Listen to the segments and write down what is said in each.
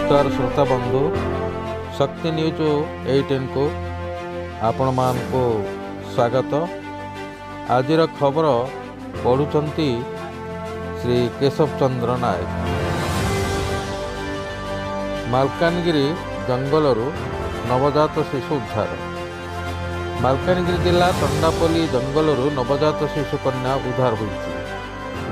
ନମସ୍କାର ଶ୍ରୋତା ବନ୍ଧୁ, ଶକ୍ତି ନ୍ୟୁଜ୍ 18କୁ ଆପଣମାନଙ୍କୁ ସ୍ୱାଗତ। ଆଜିର ଖବର ପଢ଼ୁଛନ୍ତି ଶ୍ରୀ କେଶବ ଚନ୍ଦ୍ର ନାୟକ। ମାଲକାନଗିରି ଜଙ୍ଗଲରୁ ନବଜାତ ଶିଶୁ ଉଦ୍ଧାର। ମାଲକାନଗିରି ଜିଲ୍ଲା ତଣ୍ଡାପଲ୍ଲୀ ଜଙ୍ଗଲରୁ ନବଜାତ ଶିଶୁ କନ୍ୟା ଉଦ୍ଧାର ହୋଇଛି।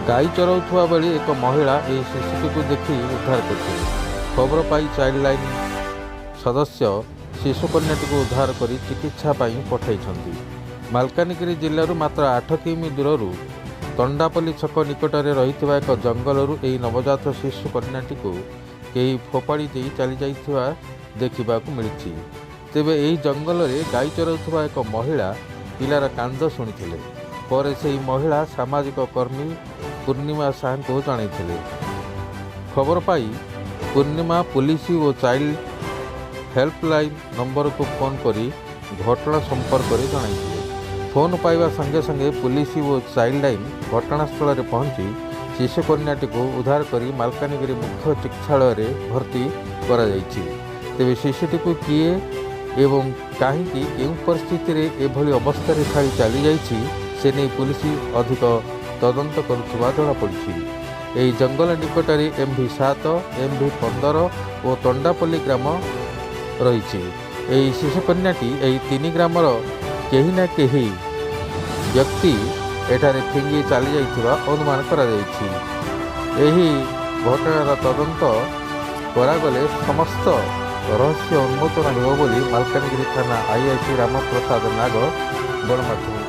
ଗାଈ ଚରାଉଥିବା ବେଳେ ଏକ ମହିଳା ଏହି ଶିଶୁଟିକୁ ଦେଖି ଉଦ୍ଧାର କରିଥିଲେ। ଖବର ପାଇ ଚାଇଲ୍ଡ ଲାଇନ୍ ସଦସ୍ୟ ଶିଶୁ କନ୍ୟାଟିକୁ ଉଦ୍ଧାର କରି ଚିକିତ୍ସା ପାଇଁ ପଠାଇଛନ୍ତି। ମାଲକାନଗିରି ଜିଲ୍ଲାରୁ ମାତ୍ର 8 କିମି ଦୂରରୁ ତଣ୍ଡାପଲ୍ଲୀ ଛକ ନିକଟରେ ରହିଥିବା ଏକ ଜଙ୍ଗଲରୁ ଏହି ନବଜାତ ଶିଶୁ କନ୍ୟାଟିକୁ କେହି ଫୋପାଡ଼ି ଦେଇ ଚାଲିଯାଇଥିବା ଦେଖିବାକୁ ମିଳିଛି। ତେବେ ଏହି ଜଙ୍ଗଲରେ ଗାଈ ଚରାଉଥିବା ଏକ ମହିଳା ପିଲାର କାନ୍ଦ ଶୁଣିଥିଲେ। ପରେ ସେହି ମହିଳା ସାମାଜିକ କର୍ମୀ ପୂର୍ଣ୍ଣିମା ସାହାଙ୍କୁ ଜଣାଇଥିଲେ। ଖବର ପାଇ ପୂର୍ଣ୍ଣିମା ପୋଲିସ ଓ ଚାଇଲ୍ଡ ହେଲ୍ପଲାଇନ୍ ନମ୍ବରକୁ ଫୋନ୍ କରି ଘଟଣା ସମ୍ପର୍କରେ ଜଣାଇଥିଲେ। ଫୋନ୍ ପାଇବା ସଙ୍ଗେ ସଙ୍ଗେ ପୋଲିସ ଓ ଚାଇଲ୍ଡ ଲାଇନ୍ ଘଟଣାସ୍ଥଳରେ ପହଞ୍ଚି ଶିଶୁକନ୍ୟାଟିକୁ ଉଦ୍ଧାର କରି ମାଲକାନଗିରି ମୁଖ୍ୟ ଚିକିତ୍ସାଳୟରେ ଭର୍ତ୍ତି କରାଯାଇଛି। ତେବେ ଶିଶୁଟିକୁ କିଏ ଏବଂ କାହିଁକି କେଉଁ ପରିସ୍ଥିତିରେ ଏଭଳି ଅବସ୍ଥାରେ ଛାଡ଼ି ଚାଲିଯାଇଛି, ସେ ନେଇ ପୋଲିସ ଅଧିକ ତଦନ୍ତ କରୁଥିବା ଜଣାପଡ଼ିଛି। ଏହି ଜଙ୍ଗଲ ନିକଟରେ ଏମ୍ଭି 7, ଏମ୍ଭି 15 ଓ ତଣ୍ଡାପଲ୍ଲୀ ଗ୍ରାମ ରହିଛି। ଏହି ଶିଶୁକନ୍ୟାଟି ଏହି ତିନି ଗ୍ରାମର କେହି ନା କେହି ବ୍ୟକ୍ତି ଏଠାରେ ଫିଙ୍ଗି ଚାଲିଯାଇଥିବା ଅନୁମାନ କରାଯାଇଛି। ଏହି ଘଟଣାର ତଦନ୍ତ କରାଗଲେ ସମସ୍ତ ରହସ୍ୟ ଉନ୍ମୋଚନ ହେବ ବୋଲି ମାଲକାନଗିରି ଥାନା ଆଇଆଇସି ରାମପ୍ରସାଦ ନାଗ ଗଣମାଧ୍ୟମକୁ